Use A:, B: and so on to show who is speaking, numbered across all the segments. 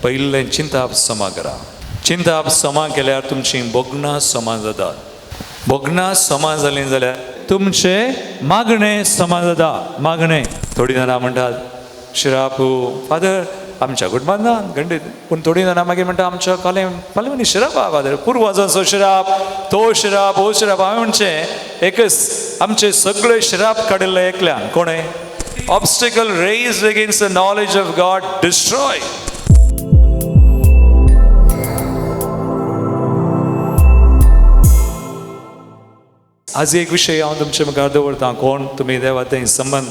A: पयलें चिंताप समा करा. चिंताप समा केल्यार तुमची भोगणां समा जातात. भोगणां समा जालीं जाल्यार तुमचे मागणें समा जाता. मागणें थोडीं जाणां म्हणटात शिराप फादर आमच्या कुटुंबांत ना गंडीत, पूण थोडीं जाणां मागीर म्हणटा आमच्या कालें फाल्यां शिराप आहा फादर, पुर्वाजांचो शिराप, तो शिराप, हो शिराप. हांवें म्हणचें एकच आमचे सगळे शिराप काडिल्ले एकल्यान. कोणें? Obstacle raised against the knowledge of God destroy. आज एक विशय हांव तुमचे मुखार दवरतां. कोण तुमी देवा थंय संबंद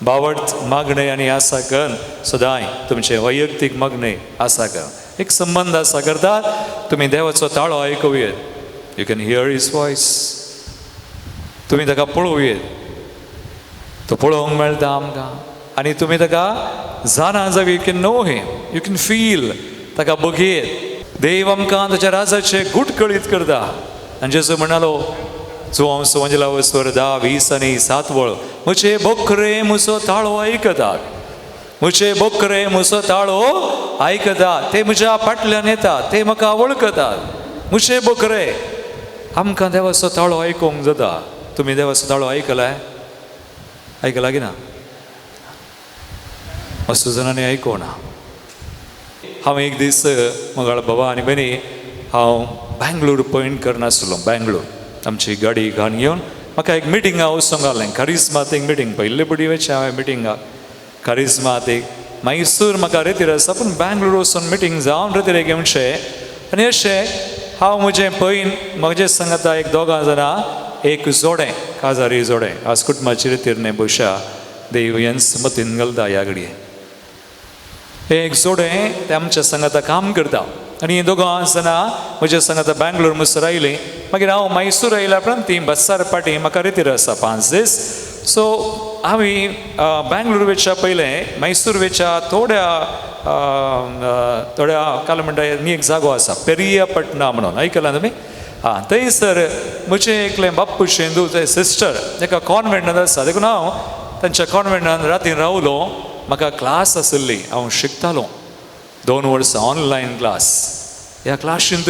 A: बावट मागणें आनी आसा करून सदांय तुमचें वैयक्तीक मागणें आसा कर एक संबंद आसा करतात तुमी देवाचो ताळो आयकुयेत. You can hear his voice. तुमी ताका पळोवयेत, तो पळोवंक मेळटा आमकां आनी तुमी ताका जाणा जावं. You can know him, you can feel. ताका बघयेत. देव आमकां ताच्या राजाचे गूट कळीत करता. आनी जेजू म्हणालो जुवांव सुवंजला वस्वर 10, 20 आनी 7 वळ, म्हजे बोकरे म्हजो ताळो आयकतात, म्हजे बोकरे म्हजो ताळो आयकतात, ते म्हज्या फाटल्यान येतात, ते म्हाका वळखतात. म्हजे बोकरे. आमकां देवाचो ताळो आयकूंक जाता. तुमी देवाचो ताळो आयकलाय? आयकला की ना? मस्त जाणांनी आयकोना. हांव एक दीस मगाळ बाबा आनी भयणी हांव बँगलोर पॉयंट करनासलो. बँगलोर आमची गाडी घाण घेवन म्हाका एक मिटिंगा वचूंक घालें. करिज्मात एक मिटींग पयले पटी वचचें हांवें मिटिंगाक करिज्मात एक मैसूर म्हाका रेतीर आसा, पूण बँगलोर वचून मिटींग जावन रेतीर घेवचें. आनी अशें हांव म्हजें पयन म्हजें सांगता एक दोगां जाणां एक जोडें काजारी जोडें आज कुटुंबाची रेतीर न्हय भोवशा देव हेंच मतीन घालता ह्या घडये. एक जोडें तें आमच्या सांगाता काम करता आनी हीं दोगां जाणां म्हज्या सांगाता बँगलोर मुसर आयलीं. मागीर हांव मैसूर आयल्या उपरांत तीं बस्सार पाटी म्हाका रेतीर आसा 5 दीस. सो आमी बँगलोर वयच्या पयलें मैसूर वयच्या थोड्या थोड्या काल म्हणटा एक जागो आसा पेरियापटना म्हणून, आयकलां तुमी? आं, थंयसर म्हजें एकलें बाप्पूशें धूव सिस्टर एका कॉन्वेंटांत आसा. देखून हांव तांच्या कॉन्वेंटान रातीन रावलो. म्हाका क्लास आशिल्ली, हांव शिकतालो 2 वर्सां ऑनलायन क्लास. ह्या क्लाशींत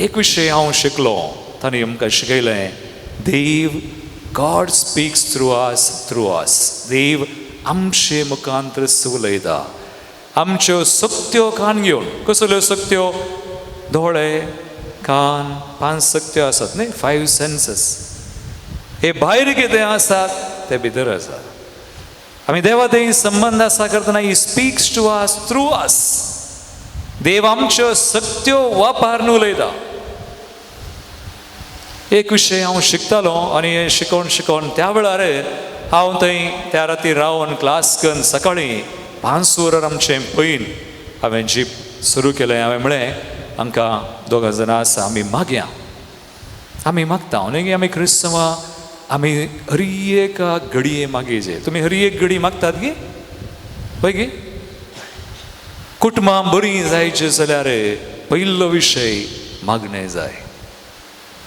A: एक विशय हांव शिकलो. तांणी आमकां शिकयलें देव God speaks through us, through us. देव आमचे मुखांत उलयता. आमच्यो सक्त्यो कान घेवन. कसल्यो सक्त्यो? दोळे, कान, 5 सक्त्यो आसात न्ही, 5 सेन्सीस. हे भायर कितें आसात ते भितर आसात. आमी देवा थंय संबंद आसा करतना he speaks to us through us. देव आमच्यो सक्त्यो वापरून उलयता. एक विशय हांव शिकतालो आनी शिकोवन शिकोवन त्या वेळार हांव थंय त्या राती रावन क्लास करून सकाळीं 5 वरार आमचें पयन हांवें जीप सुरू केलें. हांवें म्हळें आमकां दोगां जाणां आसा, आमी मागया, आमी मागता न्हय की आमी क्रिस्तांवां आमी हर एका घडये मागीजे. तुमी हर एक घडी मागतात गी? हय गी? कुटुंबां बरीं जायचें जाल्यार पयलो विशय मागणें जाय,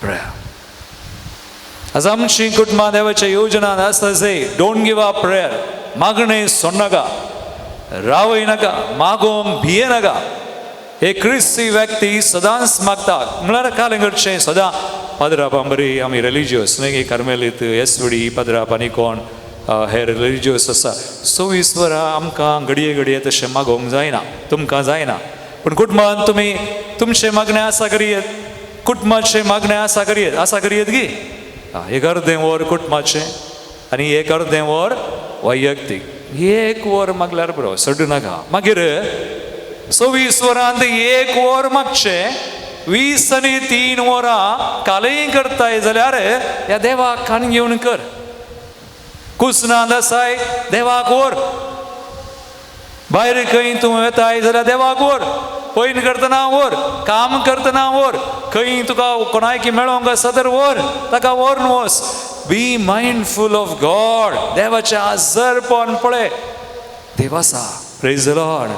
A: प्रेयर. आज आमची कुटुंबां देवाच्या योजनान आसता जाय. Don't give up prayer. मागणें सोडनाका, रावय नाका, मागोवंक भिये नाका. एक क्रिस्ती व्यक्ती सदांच मागता. म्हळ्यार कालें करचें सदां पाद्रापां बरी आमी रिलिजियस न्हय की कार्मेलीत एसवडी पाद्राप आनी कोण हे रिलिजियस आसा. 24 वरां आमकां घडये घडये तशें मागोवंक जायना, तुमकां जायना. पूण कुटुंबान तुमी तुमचें मागणें आसा करयेत, कुटुंबाचें मागणें आसा करयेत, आसा करयेत गी? एक अर्दें वर कुटुंबाचें आनी एक अर्दें वर वैयक्तीक. 1 वर मागल्यार बरो, सडू नाका. मागीर 24 वरांत 1 वर मागचें, 20 आनी 3 वरां कालय करताय जाल्यार ह्या देवाक कान घेवन कर. कुसनांत आसाय देवाक व्हर, भायर खंय तूं वेताय जाल्यार देवाक व्हर, पयन करतना व्हर, काम करतना व्हर, खंय तुका कोणायकी मेळोंक आसा तर व्हर, ताका व्हरून वच. बी मायंडफूल ऑफ गॉड. देवाचें आजरपण पळय, देव आसा. Praise the Lord,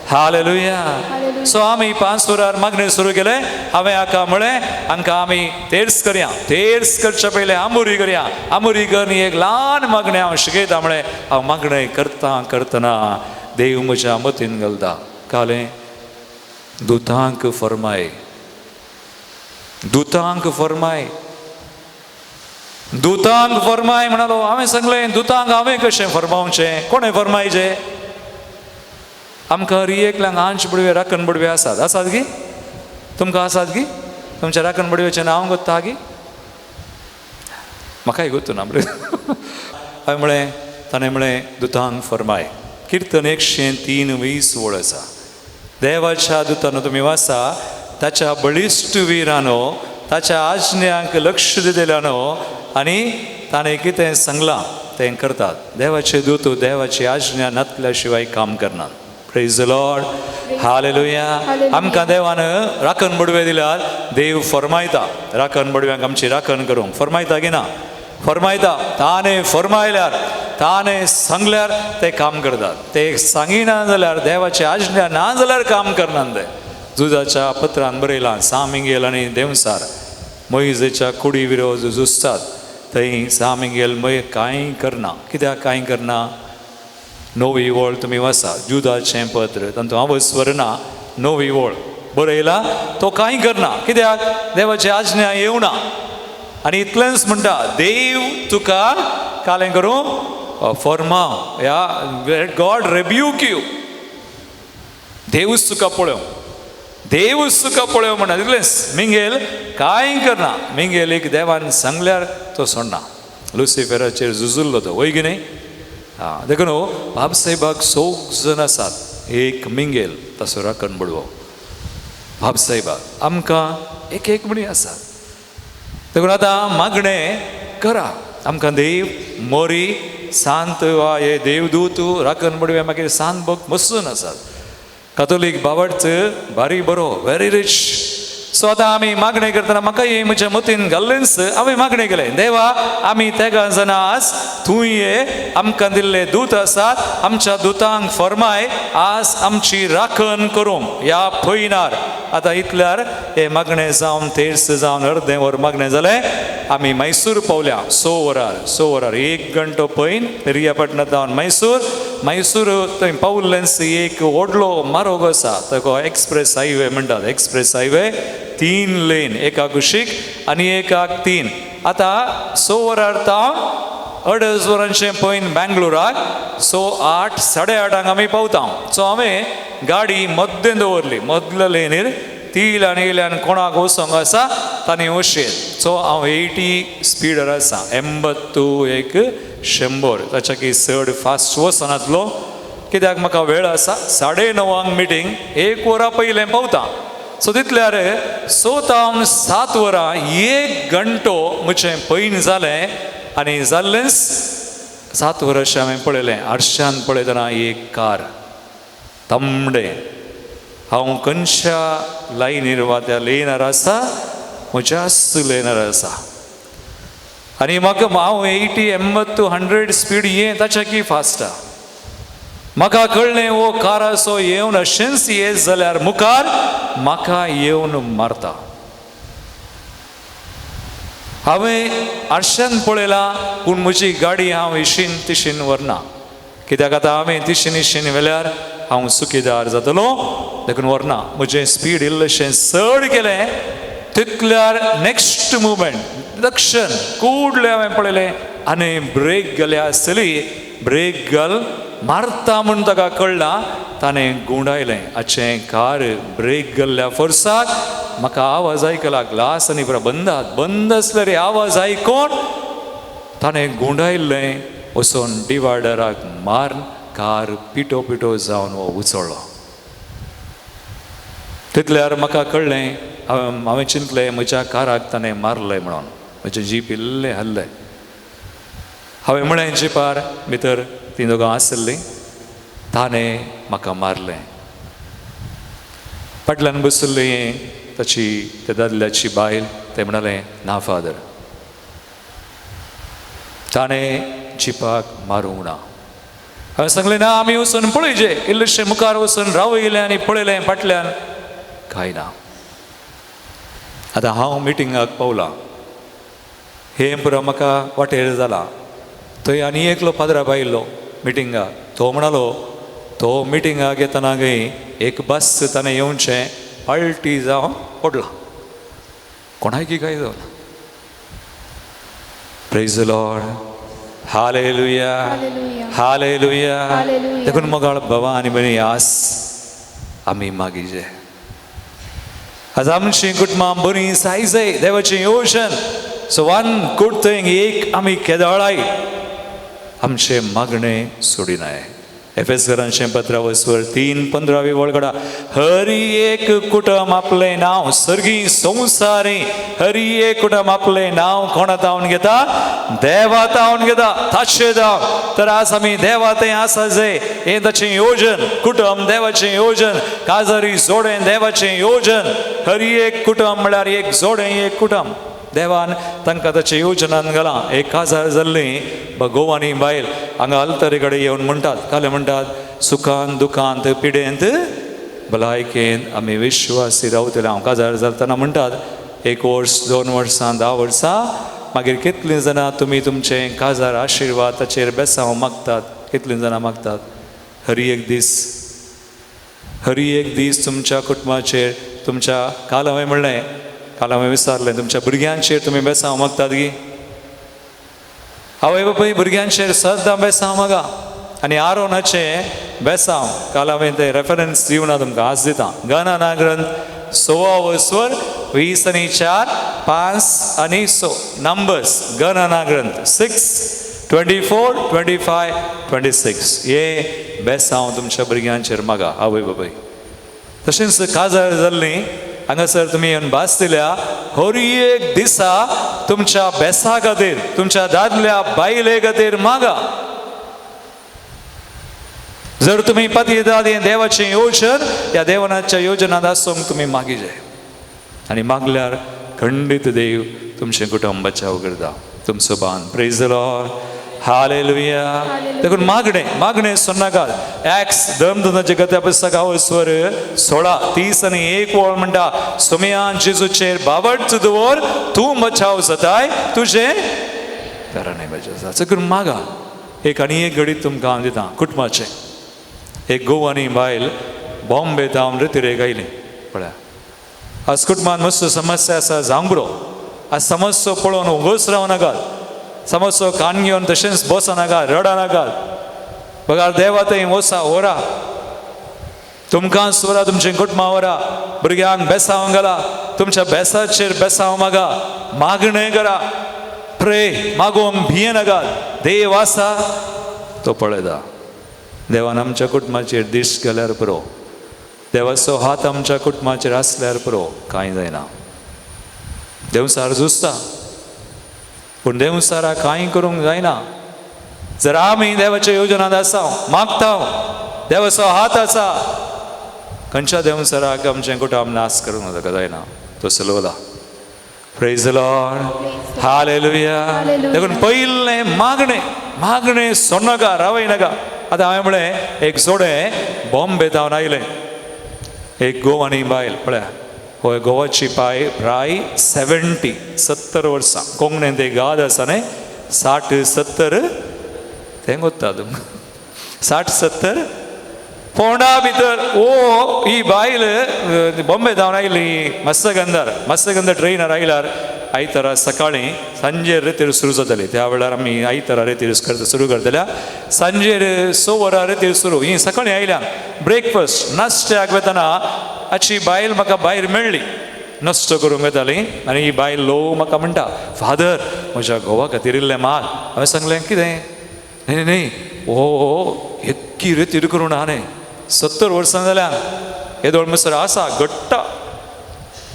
A: hallelujah. So आमी 5 वरार मागणें सुरू केलें. हांवें हाका म्हळें हांकां आमी तेर्स करया, तेर्स करच्या पयलें आमोरी करया, आमोरी करून एक ल्हान मागणें हांव शिकयता. म्हळें हांव मागणें करता करतना देव म्हज्या मतीन घालता. कालें दुतांक फरमाय, दुतांक फरमाय, दुतांक फरमाय म्हणालो. हांवें सांगलें दुतांक हांवें कशें फरमावचें, कोणें फरमायचें? आमकां हर एकल्यांक आंच बुडवे राखण बुडवे आसात, आसात गी? तुमकां आसात गी? तुमच्या राखण बुडवेचें नांव गोत्ता गी? म्हाकाय गोत्तू ना. हांवें म्हळें, ताणें म्हळें दुतांक फरमाय. किर्तन 103:20 वळ आसा. देवाच्या दुतानो तुमी वाचा, ताच्या बळिश्ट विरानो, ताच्या आज्ञांक लक्ष दिल्यानो आनी ताणें कितें सांगलां तें करतात. देवाचे दूत देवाची आज्ञा नातल्या शिवाय काम करनात. Praise the Lord, hallelujah. आमकां देवान राखण बडवे दिल्यार देव फरमायता राखण बडव्यांक आमची राखण करूंक. फरमायता की ना? फरमायता. ताणें फरमायल्यार, ताणें सांगल्यार ते काम करतात. ते सांगिना जाल्यार, देवाची आज्ञा ना जाल्यार काम करनात ते. झुजाच्या पत्रान बरयलां, सामिंगेल आनी देंवसार मोइजेच्या कुडी विरोध झुजतात, थंय सामिंगेल मय कांय करना. कित्याक कांय करना? नवी वळ तुमी वाचा, जुदाचें पत्र, तातूंत हांव स्मरणा नवी वळ बरयला, तो कांय करना. कित्याक? देवाची आज्ञा येवना. आनी इतलेंच म्हणटा, देव तुका कालें करूं फॉर्माव, या गॉड रेब्यूक you. देवूच तुका पळोवं, देवूच तुका पळोवं म्हणटा. इतलेंच. मिंगेल कांय करना. मिंगेलीक देवान सांगल्यार तो सोडना. लुसिफेराचेर झुजुल्लो तो, वय की न्ही? आं, देखून बाबसाहेबाक सोग जण आसात, एक मिंगेल ताचो राखण बडवो बाबसाहेबाक. आमकां एक एक म्हणी आसात. देखून आतां मागणें करा, आमकां देव मोरी सांत वा हे देवदूत राखण बडवे मागीर सांत भक्त मसून आसात. कातोलीक बावडच बारी बरो, व्हेरी रिच. सो आतां आमी मागणें करतना म्हाका हे म्हज्या मतीन घाल्लेंच. हांवें मागणें केलें, देवा आमी तेगां जाणां आज तूं हे आमकां दिल्ले दूत आसात, आमच्या दुतांक फरमाय आज आमची राखण करूंक ह्या पयनार. आतां इतल्यार हे मागणें जावन तेर्स जावन अर्दें वर मागणें जालें. आमी मैसूर पावल्या 6 वरार, 6 वरार 1 घंटो पयन पेरियापटणां जावन मैसूर. मैसूर थंय पावल्लेंच एक व्हडलो मारोग आसा, ताका एक्सप्रेस हायवे म्हणटात. एक्सप्रेस हायवे 3 लेन, एका कुशीक आनी एकाक 3. आतां 6 वरार तावन 2.5 वरांचें पयन बेंगलोराक, सो 8 8:30 आमी पावता. सो हांवें गाडी मद्दें दवरली, मदल्या लेनीर ती इल्यान इल्यान कोणाक वचोंक आसा तांणी वशेत. सो हांव 80 स्पिडार आसा, 81 100, ताच्या की चड फास्ट वचनातलो, कित्याक म्हाका वेळ आसा. 9:30 मिटींग, 1 वरां पयलें पावता. सो तितल्यार 6 तावन 7 वरां 1 घंटो म्हजें पयन जालें. आनी जाल्लेंच 7 वरां हांवें पळयलें, आरशान पळयतना एक कार तांबडें. हांव खंयच्या लायनीर वा त्या लेनार आसा, म्हज्याच लेनार आसा. आनी म्हाका हांव 80 80 100 स्पीड ये ताच्या की फास्ट. म्हाका कळ्ळें हो काराचो येवन अशेंच येत जाल्यार मुखार म्हाका येवन मारता. हांवें आरशान पळयलां, पूण म्हजी गाडी हांव इशीन तिशीन व्हरना, कित्याक आतां हांवें तिशीन इशीन व्हेल्यार हांव चुकीदार जातलो, देखून व्हरना. म्हजें स्पीड इल्लेशें चड केलें, तितल्यार नेक्स्ट मुवमेंट दक्षण कुडलें हांवें पळयलें आनी ब्रेक गेल्या आसतली. ब्रेक घाल मारता म्हूण ताका कळ्ळां, ताणें गुंडायलें. हाचें कार ब्रेक गेल्ल्या फोर्साक म्हाका आवाज आयकला, ग्लास आनी पुरो बंद बंद आसल्यार आवाज आयकोन ताणें गुंडायल्लें, वचोन डिवायडराक मारून कार पिटो पिटो जावन हो उचळ्ळो. तितल्यार म्हाका कळ्ळें, हांवें चिंतलें म्हज्या काराक ताणें मारलें म्हणून, म्हजें जीप इल्लें हल्लें. हांवें म्हळें जिपार भितर तीं दोगां आसलीं, ताणें म्हाका मारलें. फाटल्यान बशिल्लें ताची त्या दादल्याची बायल, तें म्हणालें ना फादर, ताणें जिपाक मारूंक ना. हांवें सांगलें ना, आमी वचून पळयचे. इल्लेशें मुखार वचून रावयलें आनी पळयलें, फाटल्यान कांय ना. आतां हांव मिटिंगाक पावलां, हें पुरो म्हाका वाटेर जालां. थंय आनी एकलो पाद्रा आयिल्लो मिटिंगाक, तो म्हणालो तो मिटिंगाक येतना गय एक बस ताणें येवचें पालटी जावन पडलां, कोणायकी काय जावन. Praise the Lord, hallelujah, hallelujah. देखून मोगाळ बाबा आनी भयणी, आस आमी मागीजे. आज आमची कुटुंबां बरी जाय जाय देवाचें योजन. सो वन गुड थींग, एक आमी केदळाय आमचें मागणें सोडिनाय. एफेसकरांचें पत्र वसवर 3:15 वळगडा, हरी एक कुटुंब आपलें नांव सर्गी संवसारी, हरी एक कुटुंब आपलें नांव कोणा तावन घेता? देवा तावन घेता, ताचें नांव. तर आज आमी देवा तें आसा जे हें ताचें योजन, कुटुंब देवाचें योजन, काजारी जोडें देवाचें योजन. हरी एक कुटुंब म्हळ्यार एक जोडें, एक कुटुंब देवान तांकां ताचें योजनान घालां. एक काजार जाल्ली घोव आनी बायल हांगा अल्तरे कडेन येवन म्हणटात, काले म्हणटात, सुखान दुखांत पिडेंत भलायकेन आमी विश्वासी रावतले. हांव काजार जातना म्हणटात, 1 वर्स, 2 वर्सां, 10 वर्सां, मागीर कितलीं जाणां तुमी तुमचें काजार आशिर्वाद ताचेर बेसांव मागतात? कितलीं जाणां मागतात? हरी एक दीस, हरी एक दीस तुमच्या कुटुंबाचेर, तुमच्या काल हांवें म्हणलें, काल हांवें विचारलें, तुमच्या भुरग्यांचेर तुमी बेसांव मागतात की? आवय बापूय भुरग्यांचेर सद्दां बेसांव मागा. आनी आरोनाचें बेसांव काल हांवें तें रेफरन्स दिवना तुमकां, आज दिता. गणना ग्रंथ 16 20 आनी 4, 5 आनी 6, नंबर्स, गणना ग्रंथ 6, 24, 25, 26. हे बेसांव तुमच्या भुरग्यांचेर मागा आवय बापूय. तशेंच काजार जाल्ली हांगासर तुमी येवन भास दिल्या, हर एक दिसा तुमच्या बेसा खातीर, तुमच्या दादल्या बायले खातीर मागा. जर तुमी पतिदाद हें देवाचें योजन, ह्या देवनाच्या योजनांत आसूंक तुमी मागीजे, आनी मागल्यार खंडीत देव तुमचें कुटुंब बचाव करता, तुमचो बान. Praise the Lord, hallelujah. देखून मागणें, मागणें सोन्नाकात. एक्स धर्मदूताचे कथा पुस्तक स्वर 16, 30 आनी 1 वळ म्हणटा, सोमयान जेजूचेर बावट दवर, तूं बचाव जाताय, तुजें घराणें बचाव जाता. देखून मागा. एक आनी एक घडीत तुमकां हांव दिता कुटुंबाचें. एक घोव आनी बायल बॉम्बे तावन रेतिरेक आयली. पळया, आज कुटुंबान मस्त समस्या आसा जावंक पुरो. आज समस्या पळोवन उगोच रावं नाकात, समस्या कान घेवन तशेंच बसनाका, रडनाकात. बघा देवा थंय वसा व्हरा, तुमकां स्वरा तुमचें कुटुंबां व्हरा, भुरग्यांक बेसांव घाला, तुमच्या बेसाचेर बेसांव मागा, मागणें करा, प्रे मागोवंक भिये नाकात. देव आसा तो पळयता. देवान आमच्या कुटुंबाचेर दीस गेल्यार पुरो, देवाचो हात आमच्या कुटुंबाचेर आसल्यार पुरो, कांय जायना. देवसार झुजता, पूण देवसारा कांय करूंक जायना. जर आमी देवाच्या योजनांत आसा, मागता, देवाचो हात आसा, खंयच्या देवसाराक आमचें कुटुंब नाश करूंक ताका जायना, तो चलवला. Praise the Lord, hallelujah. देखून पयलें मागणें, मागणें सोडनाका, रावय नाका. आतां हांवें म्हणलें, एक जोडें बॉम्बे तावन आयलें, एक घोव आनी बायल. पळया, होय घोवाची पाय प्राय 70, 70 वर्सां. कोंकणींत एक गाद आसा न्ही, 60 70 तें कोत्ता तुमकां, 60 70 फोंडा भितर. ओ ही बायल बॉम्बे धांवन आयली मत्स्यगंधार, मत्स्यगंध ट्रेनार आयल्यार आयतारा सकाळीं सांजेर रेतीर सुरू जाताली. त्या वेळार आमी आयतारा रेतीर करता सुरू करतल्या, सांजेर 6 वरां रेतीर सुरू. ही सकाळीं आयल्या, ब्रेकफास्ट नाश्त्याक वतना हाची बायल म्हाका भायर मेळ्ळी, नश्ट करूंक वताली. आनी ही बायल ल्हव म्हाका म्हणटा, फादर म्हज्या घोवा खातीर इल्लें माग. हांवें सांगलें, कितें? न्ही न्ही, ओ एक्की रेतीर करूं ना न्ही, 70 वर्सां जाल्यान येदोळ म्हणसर आसा घट्टा,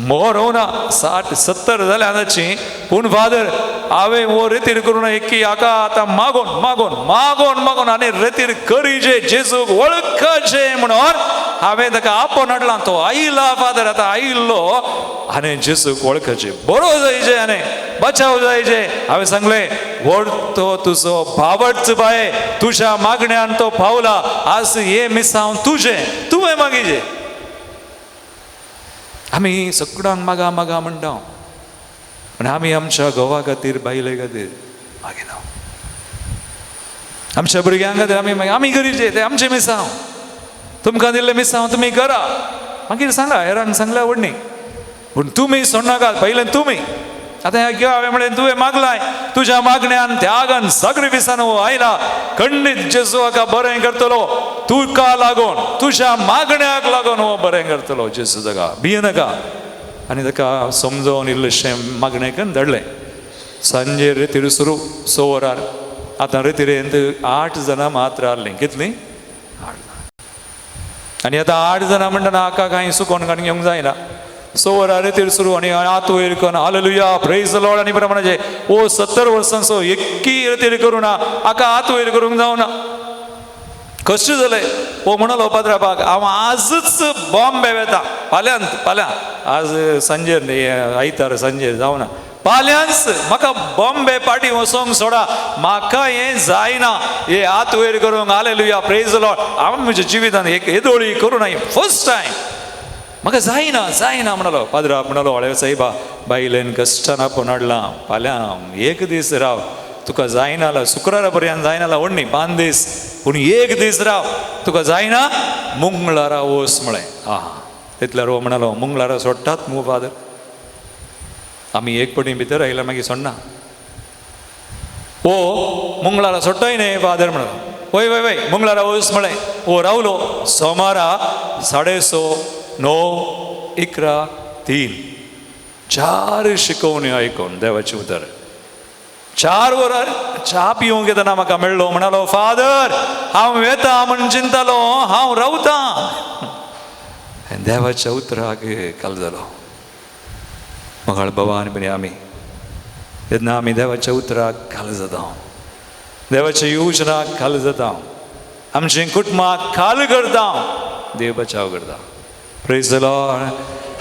A: मोर ना, 60 70 जाल्या ताची. पूण फादर हांवें हो रेतीर करूं ना एक्की, हाका आतां मागोन मागोन मागोन मागोन आनी रेतीर करीजे, जेजूक वळखाचें म्हणून हांवें ताका आपोवन हाडला. तो आयला फादर, आतां आयिल्लो आनी जेजूक वळखाचें, बरो जायचें आनी बचाव जायचें. हांवें सांगलें, व्हड तो तुजो भावट बाये, तुज्या मागण्यान तो पावला. आज हे मिसांव तुजें, तुवें मागीजे. आमी सगळ्यांक मागा मागा म्हणटा, पूण आमी आमच्या घोवा खातीर बायले खातीर मागिना. आमच्या भुरग्यां खातीर आमी मागीर आमी करीचे, ते आमचें मिसांव, तुमकां दिल्लें मिसांव तुमी करा. मागीर सांगा हेरांक सांगल्या व्हडनी, पूण तुमी सोडनाकात पयलें तुमी. आतां ह्या हांवें म्हणलें तुवें मागलाय, तुज्या मागण्यान त्यागान साक्रिफिसान हो आयला, खंडीत जेजू हाका बरें करतलो, तुका लागून तुज्या मागण्याक लागून हो बरें करतलो जेजू ताका, भियेनाका. आनी ताका समजोवन इल्लेशें मागणें करून धाडलें. सांजे रेतीर सुरू 6 वरार. आतां रेतिरेंत 8 जाणां मात्र आहलीं. कितलीं? 8 जाणां. आनी आतां 8 जाणां म्हणटना हाका कांय सुकोन काडून घेवंक जायना. 6 वरां रेतीर सुरू आनी हात वयर करून हालेलुया प्रेज the Lord आनी प्रमाणाचे ओ 70 वर्सांचो एक्की रेतीर करूं ना, हाका हात वयर करूंक जावना. कशें जालें? ओ म्हणलो पाद्राबाक हांव आजच बॉम्बे वेता, फाल्यांत, फाल्यां, आज सांजेर न्ही, आयतार सांजेर जावना, फाल्यांच म्हाका बॉम्बे पार्टी वचोंक सोडा, म्हाका हें जायना, हे हात वयर करूंक हालेलुया प्रेज the Lord, हांव म्हज्या जिवितान एक येदोळी करूं ना, फर्स्ट टायम म्हाका जायना जायना म्हणलो. पाद्रा म्हणलो हळे सायबा बायलेन कश्टान आपोवन हाडलां, फाल्यां एक दीस राव, तुका जायना जाल्यार शुक्रारा पर्यंत जायना जाल्यार व्हडनी 5 दीस, पूण एक दीस राव, तुका जायना मंगळारा वच म्हळें. आं तितल्यार हो म्हणलो मंगळारा सोडटात मू फादर, आमी एक पटी भितर आयल्यार मागीर सोडना, ओ मंगळारा सोडटाय न्ही फादर म्हणलो. वय वय वय मंगळारा वच म्हळें. ओ रावलो सोमारा 6:30 9 11 3 4 शिकोवण्यो आयकून देवाचें उतर. 4 वरां च्या पिवंक येतना म्हाका मेळ्ळो, म्हणालो फादर हांव वेता म्हण चिंतालो, हांव रावतां. देवाच्या उतराक काल जालो. मगाळ बाबा आनी भयणी आमी तेन्ना आमी देवाच्या उतराक काल जाता, देवाच्या योजनाक काल जाता, आमचें कुटुंबाक काल करता, देव बचाव करता. Praise the Lord,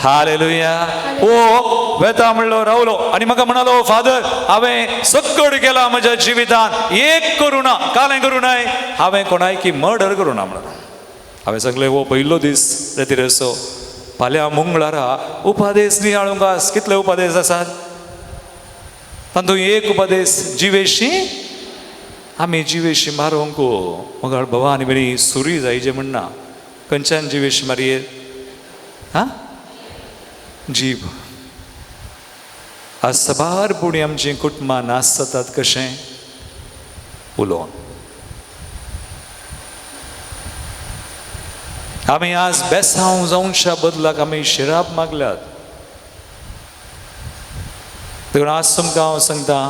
A: hallelujah. ओ वेता म्हणलो रावलो आनी म्हाका म्हणालो फादर हांवें सगळें केलां म्हज्या जिवितान, एक करूं ना, कालें करूं नाय, हांवें कोणायकी मर्डर करूं ना म्हणलो. हांवें सांगलें हो पयलो दीस रेतिरेचो, फाल्यां मंगळारा उपादेस नियाळूंक आस. कितले उपादेस आसात? तातूंत एक उपादेस जिवेशी, आमी जिवेशी मारूंक मगाळ बाबा आनी बरी सुरी जायचे म्हणना, खंयच्यान जिवेशी मारयेत? हा जीब. आज साबार पुणी आमचीं कुटुंबां नाश जातात कशें? उलोवन. आमी आज बेसांव जावच्या बदलाक आमी शिराप मागल्यात. देखून आज तुमकां हांव सांगता,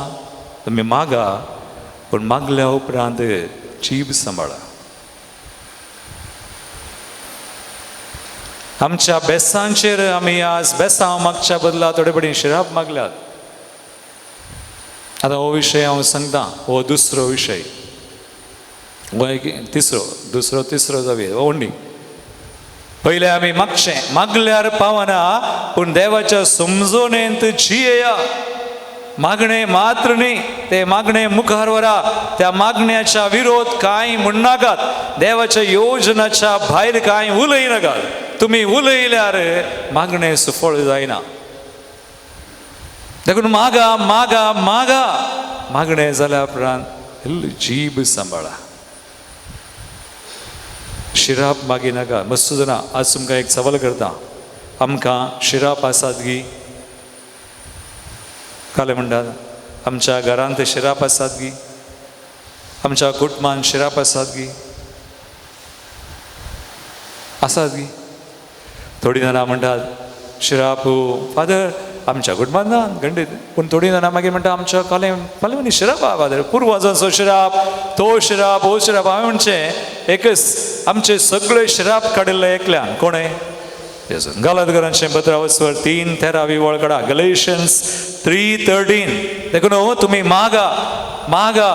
A: तुमी मागा, पूण मागल्या उपरांत जीब सांबाळा. आमच्या बेसांचेर आमी आज बेसांव मागच्या बदला थोडे पडी शिराप मागल्यात. आतां हो विशय हांव सांगता, हो दुसरो विशय, हो एक तिसरो, दुसरो तिसरो जावया ओंडी. पयले आमी मागचें, मागल्यार पावना, पूण देवाच्या समजोणेंत जियेया. मागणें मात्र न्ही, ते मागणें मुखार व्हरा, त्या मागण्याच्या विरोध कांय म्हणनाकात, देवाच्या योजनाच्या भायर कांय उलयनाकात. तुमी उलयल्यार मागणें सुफळ जायना. देखून मागा मागा मागा, मागणें जाल्या उपरांत जीब सांबाळा, शिराप मागिनाका. मस्त जाणां आज तुमकां एक सवाल करता, आमकां शिराप आसात गी? काले म्हणटात आमच्या घरांत शिराप आसात गी? आमच्या कुटुंबान शिराप आसात गी? आसात गी? थोडीं जाणां म्हणटात शिराप फादर आमच्या कुटुंबान ना गंडीत, पूण थोडीं जाणां मागीर म्हणटा आमच्या काले काले म्हणी शिराप आहा फादर, पुर्वजांचो शिराप, तो शिराप, हो शिराप. हांवें म्हणचें एकच आमचे सगळे शिराप काडिल्ले एकल्यान, कोणें? जेजून. गालातकरांचें पत्र वचवर 3:13 वळ काडा, गलेशन्स 3:13. देखून हो तुमी मागा मागा,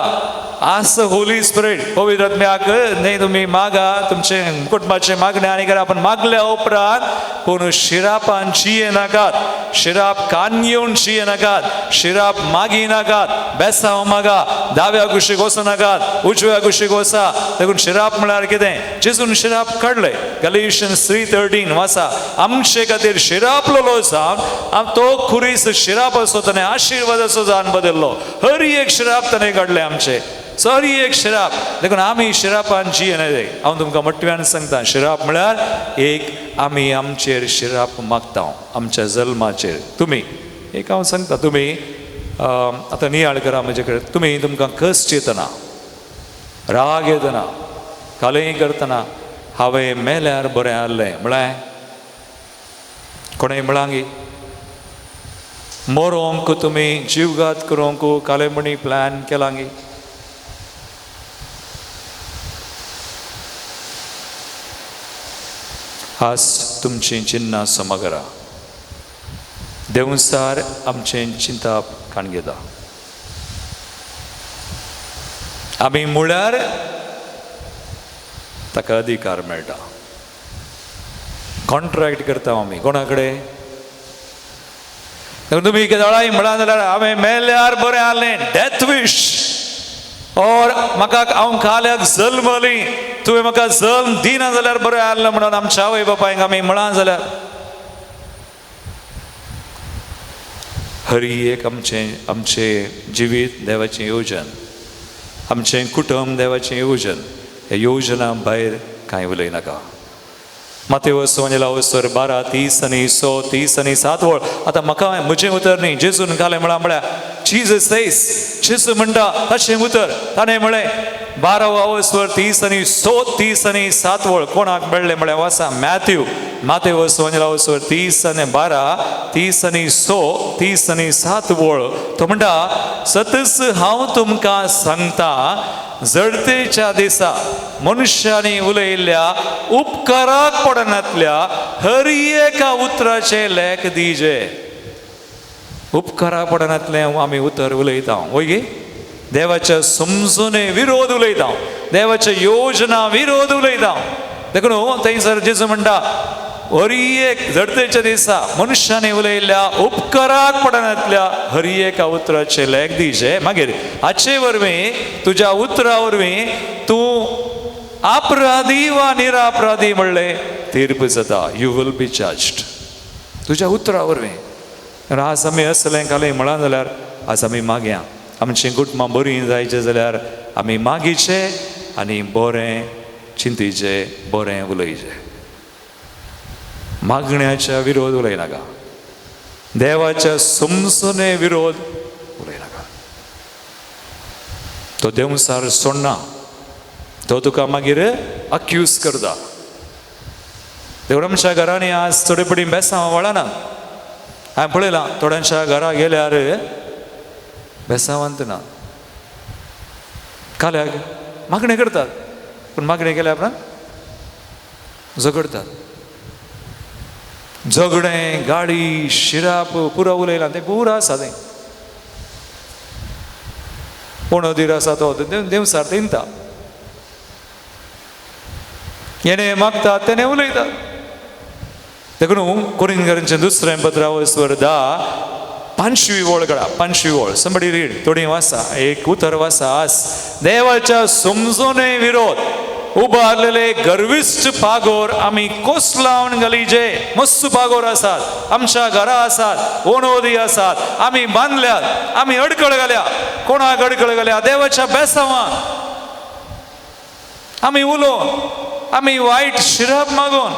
A: आस होली स्पिरिट पवित्र आत्म्याक न्ही, तुमी मागा तुमचे कुटुंबाचे मागणे आनी करा, पण मागल्या उपरांत पूण शिरापान जिये नाकात, शिराप कान घेवन जिये नाकात, शिराप मागी नाकात, बेसांव मागा, दाव्या कुशीक वचूं नाकात, उजव्या कुशीक वचा. देखून शिराप म्हळ्यार कितें? जेजून शिराप काडले. गलेशन्स 3:13 वाचा. आमचे खातीर शिरापलेलो जावन तो खुरीस शिराप असो ताणें आशिर्वादाचो जावन बदललो. हर एक शिराप ताणें काडले आमचे. सॉरी एक शिराप. देखून आमी शिरापान जियेना. हांव तुमकां मोटव्यान सांगता, शिराप म्हळ्यार एक आमी आमचेर शिराप मागता, आमच्या जल्माचेर. तुमी एक हांव सांगता, तुमी आतां नियाळ करा म्हजे कडेन, तुमी तुमकां कश्ट येतना, राग येतना, कालय करतना हांवें मेल्यार बरें आहलें म्हळ्यार कोणें म्हळांगी मरोंक तुमी जिवघात करूंक कालेमणी प्लॅन केलांगी? आज तुमची चिन्नां समगरा देवसार आमचें चिंताप काण घेता. आमी म्हळ्यार ताका अधिकार मेळटा. कॉन्ट्रॅक्ट करता आमी कोणा कडेन? तुमी दोळाय म्हळां जाल्यार हांवें मेल्यार बरें आहलें, डेथ विश, और म्हाका हांव काल्याक जल्मली, तुवें म्हाका जल्म दिना जाल्यार बरें आहलें म्हणून आमच्या आवय बापायक आमी म्हळां जाल्यार हरी एक आमचें आमचें जिवीत देवाचें योजन, आमचें कुटुंब देवाचें योजन. ह्या योजना भायर कांय उलयनाका. मातेवस वसर 12 30 आनी 100 30 आनी 7 वळ. आतां म्हाका म्हजें उतर न्ही, जेजून घालें म्हळां म्हळ्यार जीजस सेज, जेजू म्हणटा ताचें उतर. ताणें म्हळें 12 वसर 30 आनी 100 30 आनी 7 वळ. कोणाक मेळ्ळें म्हळ्यार वासा मॅथ्यू, मातेवस वसर 30 आनी 12 30 आनी 100 30 आनी 7 वळ. तो म्हणटा सतच हांव तुमकां सांगता, जडतेच्या दिसा मनशांनी उलयल्ल्या उपकाराक पडनातल्या हर एका उतराचें लेख दिजे. उपकाराक पडनातलें आमी उतर उलयता वय गे, देवाच्या समजूने विरोध उलयता, देवाच्या योजना विरोध उलयता. देखून थंयसर जेजू म्हणटा हर एक जडतेच्या दिसा मनशांनी उलयल्ल्या उपकाराक पडनातल्या हर एका उतराचें लेख दिजे. मागीर हाचे वरवीं तुज्या उतरा वरवीं तूं अपराधी वा निरापराधी म्हणलें तीर्प जाता. You will be judged तुज्या उतरा वरवीं. आज आमी असलें कालें म्हळां जाल्यार आज आमी मागया, आमचीं कुटुंबां बरीं जायचें जाल्यार आमी मागीचें आनी बरें चिंतीचें, बरें उलयचें. मागण्याच्या विरोध उलयनाका, देवाच्या समजणे विरोध उलयनाका. तो देवसार सोडना, तो तुका मागीर अक्यूज करता. देव आमच्या घरांनी आज थोडे पडी बेसांव वळना. हांवें पळयलां थोड्यांच्या घरा गेल्यार बेसांवांत ना, काल्याक मागणें करतात, पूण मागणें केल्या उपरांत झगडतात. झगडें, गाडी, शिराप पुरो उलयलां तें पुरो आसा तें. कोण अधीर आसा तो देवसार तिनता, येणे मागतात तेणे उलयतात. देखून कोरिंथकरांचें दुसरें पत्र वसवर 10 5वी वळ कडा, 5वी वळ. समबडी रीड, थोडी वासा, एक उतर वासा. आस देवाच्या समजूने विरोध उबारलेले गर्विश्ट पागोर आमी कोस लावन घालीजे. मस्त पागोर आसात आमच्या घरा आसात, ओणोदी आसात, आमी बांदल्यात, आमी अडकळ घाल्या. कोणाक अडकळ घाल्या? देवाच्या बेसांवाक आमी उलोवन, आमी वायट शिरप मागून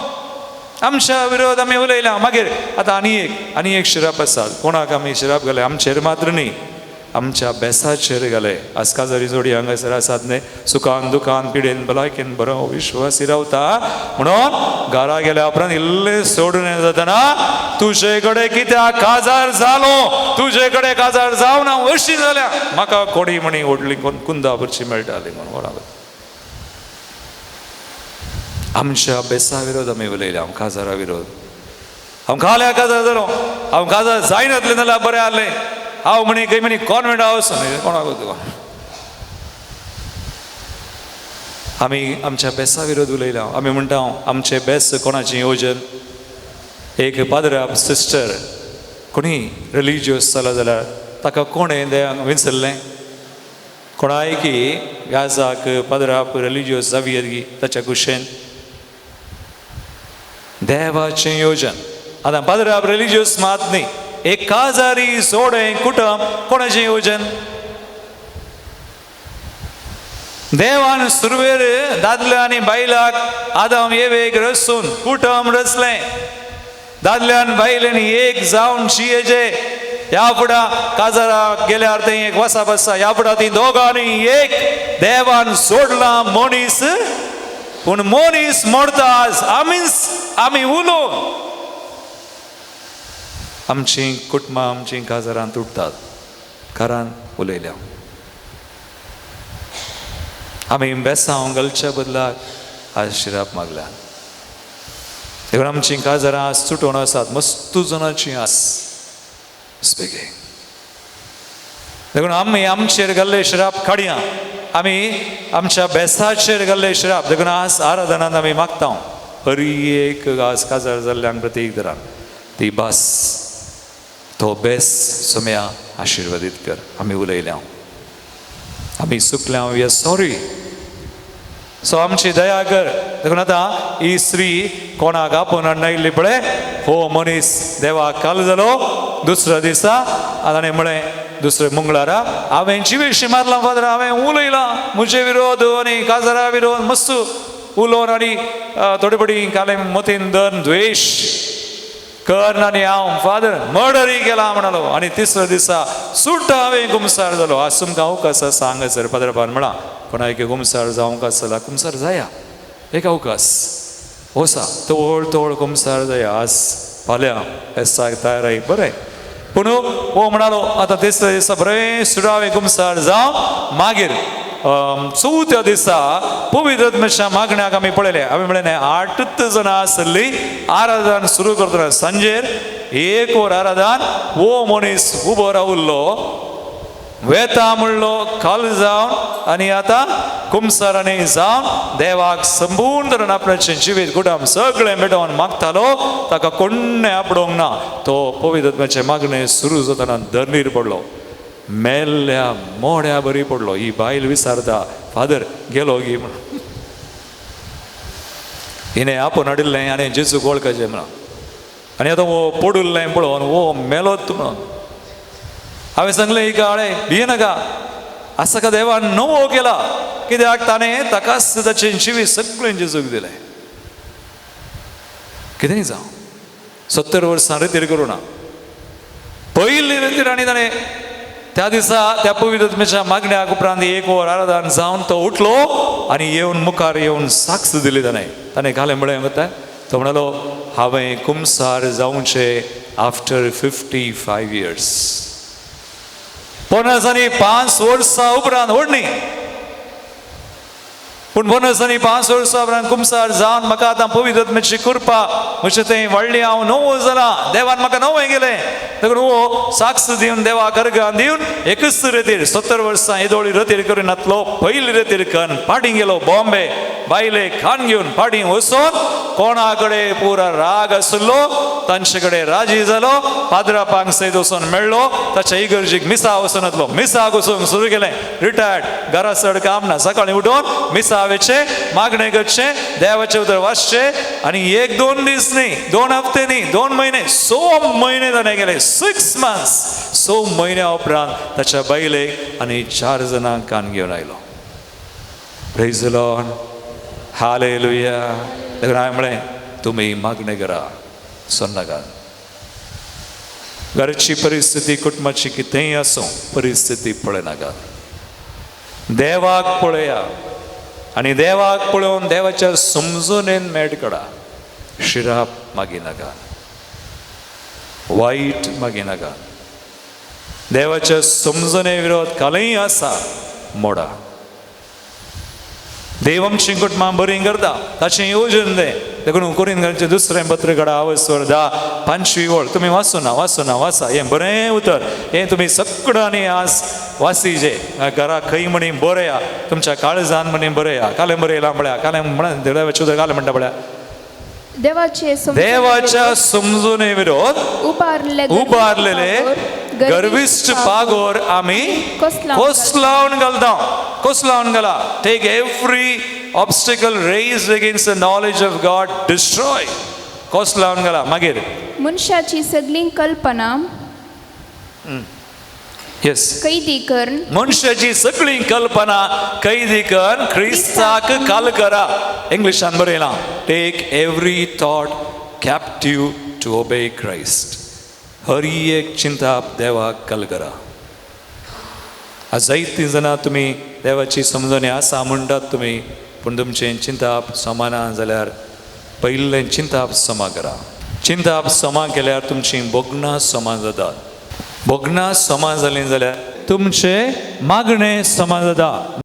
A: आमच्या विरोध आमी उलयला. मागीर आतां आनी एक शिरप आसात. कोणाक आमी शिरप घाले? आमचेर मात्र न्ही, आमच्या बेसाचेर घाले. आज काजारी जोडी हांगासर आसात न्ही, सुखान दुखान पिडेन भलायकेन बरो विश्वासी रावता म्हणून घरा गेल्या उपरांत इल्लें सोडून जातना तुजे कडेन कित्याक काजार जालो, तुजे कडेन काजार जावन हांव अशी जाल्या, म्हाका कोडी म्हणी व्हडली कुंदा भरची मेळटाली म्हणून कोणाक. आमच्या बेसा विरोध आमी उलयल्या, हांव काजारा विरोध, हांव काल्या काजार जालो, हांव काजार जायनातलें जाल्यार बरें आहलें, हांव म्हणी खंय म्हणी कॉन्वेंट हावस कोणाक तुका. आमी आमच्या बेसा विरोध उलयल्या. आमी म्हणटा आमचें बेस कोणाचें योजन. एक पाद्रा सिस्टर कोणी रिलिजियस जाला जाल्यार ताका कोणें देवाक विसरलें? कोणाय की गाजाक पाद्राप रिलिजियस जावयेत गी ताच्या कुशेन देवाचें योजन. आतां पाद्राप रिलिजियस मात न्ही, एक काजारी जोडें कुटुंब कोणाचें योजन? देवान सुरवेर दादले आनी बायलाक आदाम एवेक रचून कुटुंब रचलें. दादल्यान बायलेन एक जावन जियेचे. ह्या फुडां काजाराक गेल्यार थंय एक वसा बसता, ह्या फुडां ती दोगांनी एक. देवान सोडला मनीस, पूण मनीस मोडता. आज आमीच आमी उलोवन आमचीं कुटुंबां, आमचीं काजारां तुटतात कारण उलयल्या. आमी बेसांव घालच्या बदलाक आज शिराप मागल्या. देखून आमचीं काजारां आज तुटोवन आसात. मस्तू जणांची आस स्पिकींग. देखून आमी आमचेर घाल्ले शिराप काडया, आमी आमच्या बेसाचेर घाल्ले शिराप. देखून आज आराधनान आमी मागता, हरी एक आज काजार जाल्ल्यांक प्रतीक धरान ती भास, तो बेस सोम्या आशिर्वादीत कर. आमी उलयल्या, आमी चुकल्या, we are sorry. सो आमची दया कर. देखून आतां ही स्त्री कोणाक आपोवन हाडून पळय, हो मनीस देवाक काल जालो. दुसऱ्या दिसा ताणें म्हळें, दुसरे मंगळारा, हांवें जिवेशी मारला फादर, हांवें उलयलां म्हजे विरोध आनी काजारा विरोध मस्त उलोवन आनी थोडे पडी काले मतीन धरून द्वेश कर आनी हांव फादर मर्डरूय केला म्हणालो. आनी तिसऱ्या दिसा सुट्टा हांवें कुमसार जालो. आज तुमकां अवकाश आसा हांगासर. पाद्रपान म्हळां, कोणाक कुमसार जावंक आसा जाल्यार कुमसार जाया. एक अवकाश वसा, तवळ तवळ कुमसार जाया. आज फाल्यां फेस्ताक तयार, बरें. पूण हो म्हणालो, आतां तिसऱ्या दिसा बरें सुरावे कुमसार जावं. मागीर चवथ्या दिसा पवित्र आत्म्याच्या मागण्याक आमी पळयलें. आमी म्हणलें, आठच जाणां आसली आराधन सुरू करतना. सांजेर एक वर आराधन. हो मनीस उबो रावल्लो, वेता म्हणलो काल जावन आनी आतां कुमसारांनी जावन देवाक संपूर्ण तरेन आपणाचें जिवीत, कुटुंब सगळें भेटोवन मागतालो. ताका कोण्णें आपडोवंक ना. तो पवित्र आत्म्याचें मागणें सुरू जातना धरणीर पडलो, मेल्ल्या मोड्या बरी पडलो. ही बायल विचारता, फादर गेलो गी म्हणून. हिणें आपोवन हाडिल्लें आनी जेजूक वळखाचें म्हणून. आनी आतां हो पडुल्लें पळोवन हो मेलोत म्हणून. हांवें सांगलें हिका, आळे भिये नाका, आसा का देवान नवो केला. कित्याक ताणें ताकाच ताचें जिवीत सगळें जेजूक दिलें. कितेंय जावं, 70 वर्सां रितीर करूं ना, पयली रितीर. आनी ताणें त्या दिसा त्या पवित्र आत्म्याच्या मागण्याक उपरांत एक वर आराधन जावन तो उठलो आनी येवन मुखार येवन साक्ष दिली ताणें. ताणें घालें म्हळें वता, तो म्हणालो, हांवें कुमसार जावचें आफ्टर 55 इयर्स, 55 वर्सां उपरांत. व्हड न्ही, पूण 55 वर्सां उपरांत कुमसार जावन म्हाका आतां पवित्र आत्म्याची कृपा म्हजें थंय व्हडली, हांव नवो जाला, देवान म्हाका नवें गेलें. देखून हो साक्ष दिवन देवाक अर्गां दिवन एकच रेतीर 70 वर्सां येदोळी रतीर करून नातलो, पयली रतीर कन्न पाटी गेलो बॉम्बे. बायले खान घेवन पाटी वचोन कोणा कडेन पुरा राग आशिल्लो तांचे कडेन राजी जालो. पाद्रापांक सयत वचोन मेळ्ळो. ताच्या इगर्जीक मिसा वचून येतलो, मिसाक वचूंक सुरू केलें. रिटायर्ड, घरा चड काम ना. सकाळीं उठून मिसा वेचें, मागणें करचें, देवाचें उतर वाचचें. आनी एक दोन दीस न्ही, 2 हप्ते न्ही, 2 म्हयने, 6 म्हयने ताणें गेले, 6 मंथ्स. 6 म्हयन्या उपरांत ताच्या बायलेक आनी चार जाणांक कान घेवन आयलो. Praise Lord, hallelujah. देखून हांवें म्हळें, तुमी मागणें करा, सोन्नाकात. घरची परिस्थिती, कुटुंबाची कितेंय आसूं, परिस्थिती पळयनाकात, देवाक पळया आनी देवाक पळोवन देवाच्या समजुनेन मेट काडा. शिराप मागिनाका, वायट मागिनाका. देवाच्या समजणे विरोध कालय आसा, मोडा. देव आमची कुटुंबां बरीं करता, ताचें येवजण तें. देखून कोरिंथकारांचें दुसरें पत्र काडा, आवस्वर 10, 5वी वळ तुमी वाचूं ना, वाचूं ना, वाचा. हें बरें उतर, हें तुमी सगळ्यांनी आज वासीचे. घरा खंय म्हणी बरया, तुमच्या काळजान म्हणी बरया. कालें बरयलां पळया, कालें म्हणा, देवाचें उतर कालें म्हणटा पळया.
B: देवाचे समजुणे
A: देवाच्या समजुने विरोध
B: उबारले
A: उबारलेले गर्विश्ट पागोर आमी कोसलावन घालता. कोसलावन घाला. Take every obstacle raised against the knowledge of God, destroy. कोसलावन घाला. मागीर
B: मनशाची सगळी कल्पना
A: येस.
B: कैदी करून
A: मनशाची सगळी कल्पना कैदी कर, क्रिस्ताक काल करा. इंग्लिशान बरयलां, take every thought captive to obey Christ. हर एक चिंताप देवाक कल करा. आज जायतीं जाणां तुमी देवाची समजणी आसा म्हणटात तुमी, पूण तुमचें चिंताप समा ना जाल्यार पयलें चिंताप समा करा. चिंताप समा केल्यार तुमचीं भोगणां समा जातात. भोगणां समा जालीं जाल्यार तुमचें मागणें समा जाता.